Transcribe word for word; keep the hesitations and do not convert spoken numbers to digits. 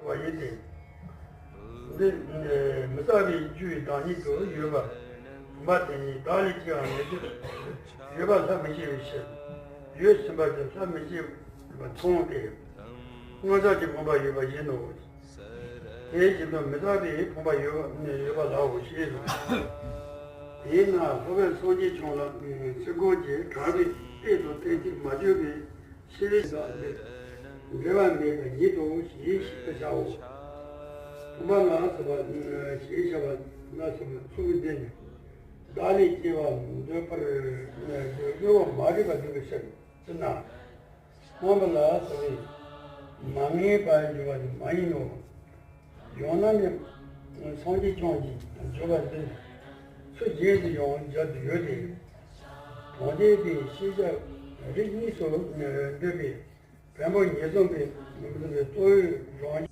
བ་ཡིན་ཏེ། འདི་མི་རྩ་བའི་རྒྱུའི་བདག་ཉིད་དུ་ཡོད་པ། བུམ་པ་དེ་ཉིད་བདག་ལས་སྐྱེ་བ་མེད་དུས་ཡོད་པ་ལྷར་མི་ཤེས་པའི་ཕྱིར། ཡོད་ཟིན་པ་དེ་ལྷར་མི་ཤེས་པ་མཐོང་སྟེ། མངོན་བྱང་གི་བུམ་པ་ཡོད་པ་ཡིན་ནོ། དེ་བཞིན་དུ་མི་རྩ་བའི་བུམ་པ་ཡོད་པ་ཡོད་པ་ལའོ་ཞེས་གསུངས། དེས་ན་སློབ་དཔོན་སངས་རྒྱས་བྱུང་ལ་ཚིག་ཀུན་གྱིས་གྲགས་པའི་དཔེ་དང་གཏན་ཚིགས་མ་བརྗོད་པའི་ཕྱིར་ལས་འབྲེལ་བ་མེད་པ་ཉིད་དོ་ཞེས་ཤེས་པར་བྱའོ། བུམ་པ་ལ་སོགས་པ་ཞེས་བྱ་བ་ལ་སོགས་པའི་ཚོགས་འདི་ནི་བདག་ལས་སྐྱེ་བ་འདོད་པར་འདོད་པ་མ་རིག་པ་འདོད་པའི་ཕྱིར་ཟེར་ན། སྔོན་པོ་ལ་སོགས་པའི་མ་ངེས་པར་འགྱུར་བ་ནི་མ་ཡིན་ནོ། ཡང་ན་ནི་སངས་རྒྱས་བསྐྱངས་ཀྱིས་བརྗོད་པ་འདི་ཚུལ་གཞན་དུ་ཡང་སྦྱར་དུ་ཡོད་དེ། གྲོང་ཁྱེར་དེའི་ཤེས་བྱ་རིགས་གཉིས་སུ་འདོད་པའི་བེམ་པོ་ཉེར་གསུམ་པའི་རྩོལ་བའི་རང་